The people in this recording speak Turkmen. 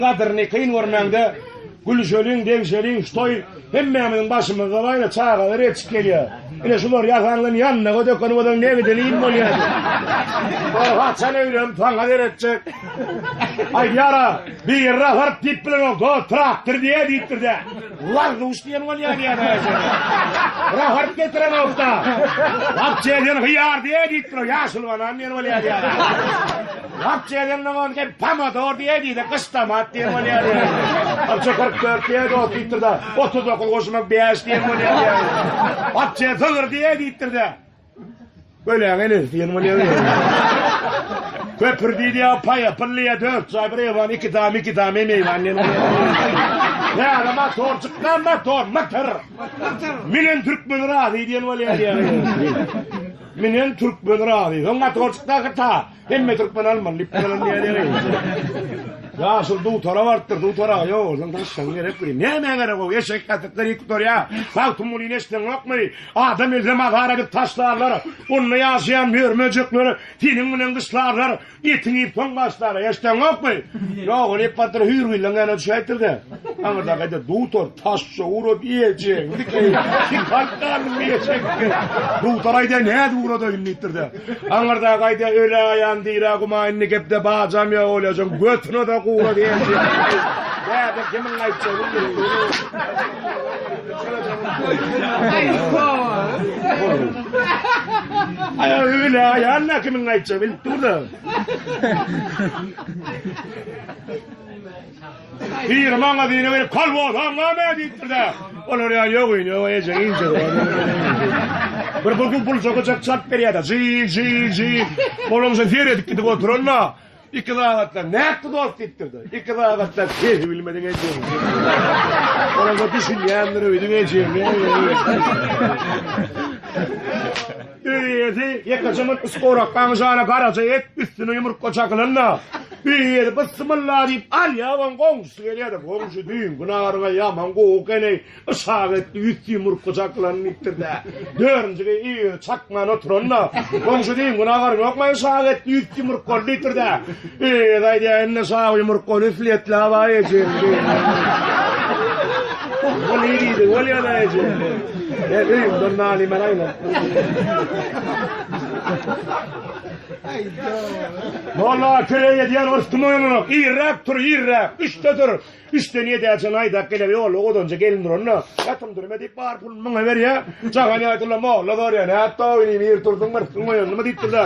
Gadyryny kyn görmäňde gülüşeliň, degşeliň, şu toý hemmämiziň başymyzda bar, ine çagalar ýetişip gelýär. Ine şular ýasandan ýandaga döken bolsaň ne giden iým bolýar. Ol haçan öýlenip saňa seretjek. Aýdýara, bir raharyp diýip bilenok, do traktor diýe diýipdir-de. Warduş diýen bolýar diýýär. Raharyp getirenok-da. Wapçe sen hyýar diýe diýipdir, ýaşyl banan diýen bolýar diýýär. Wapçe sen oňa hem pomidor diýe diýdi, gyş tomat diýen bolýar diýýär. Wapçe 44 diýe dost diýipdir-de, 39 goşmak 5 diýen bolýar diýýär. Wapçe sygyr diýe diýipdir-de. Öläň enesi diýen bolýar. Köpür diýdi ýa paýa pyllyýa dört jaý bir ewan iki dam iki dam emeýwan diýen bolýar. Näme motor çykdan motor motor. Minen türkmen razy diýen bolýar diýýär. Minen türkmen razy. Soň motor çykda ta. Hemme türkmen almaly diýip duran diýýär. Ýaşul dutara barypdyr, dutara ýok, ondan taşlaň gerek biri. Nämä gerek o eşek gatyklary ýykyp durýar. Magtymgulyny eşdeňokmy? Adam ölse mazara edip taşlarlar. Onda ýaşaýan mör-möjekler seniň bilen gyşlarlar. Etiňi iýip soň başlarlar. Eşdeňokmy? Ýok, ol ýykyp batyr hüýrgilleň ýanyna düşäýipdir-de. Aňyrda gaýda dutar taşça ugrap ejeňi dikeý. Alyp galdym ejeňi. Dutar aýdýar, nädip ugradaýyn diýipdir-de. Aňyrda gaýda öläýen dirä guma indi gepde bajam ýok olýajaň götüne-de gura diýen. Bäde kimiň aýtjagyny bilmedim. Aý öläýen kimiň aýtjagyny bilip dur-da. Biri maňa diýene gelip kolbosaň näme diýipdir-de. Olar ýa ýok ýok ýok ejeň inje. Bir bu bu bulsa çalyp berýär-de. Ji ji ji. Olam şo seredip gidip oturanda iki sagatdan nätdi dost diýipdir-de. Iki sagatdan sesi bilmediň ejeň. Olam da düşünýändir öýdüp ejeň. Öý eýesi ýekeje munt skorakkaň jana garaja et üstüne ýumurtga çakylanda, öý eýesi bysmylla diýip alýar, oň goňşusy gelýär-de, goňşy düýnki naryňa ýaman gowy eken-eý, yşak etdi üsti ýumurtga çakylan diýipdir-de. Dördünji öý eýesi çakman oturanda, goňşy düýnki naryň ýokmy yşak etdi üsti ýumurtgaly diýipdir-de. Öý eýesi aýdýar, indi şawy ýumurtgaly üfletläp-aý ejem diýip. Ol diýdi, bolýar-a ejem. Men öýümden nan iýmän aýlanyp. Molla kireý edýän orustum oýananok. Irräk tur, irräk. Üçde tur. Üçden ýedä çen aýdak geler ýolda odunça gelin duranda. Ýatym durma diýip bar puluny muňa berýär. Jahan ýaýdylla molla sorýar. Nätdi-ow inim ir turduň bir oýandymy diýipdir-de.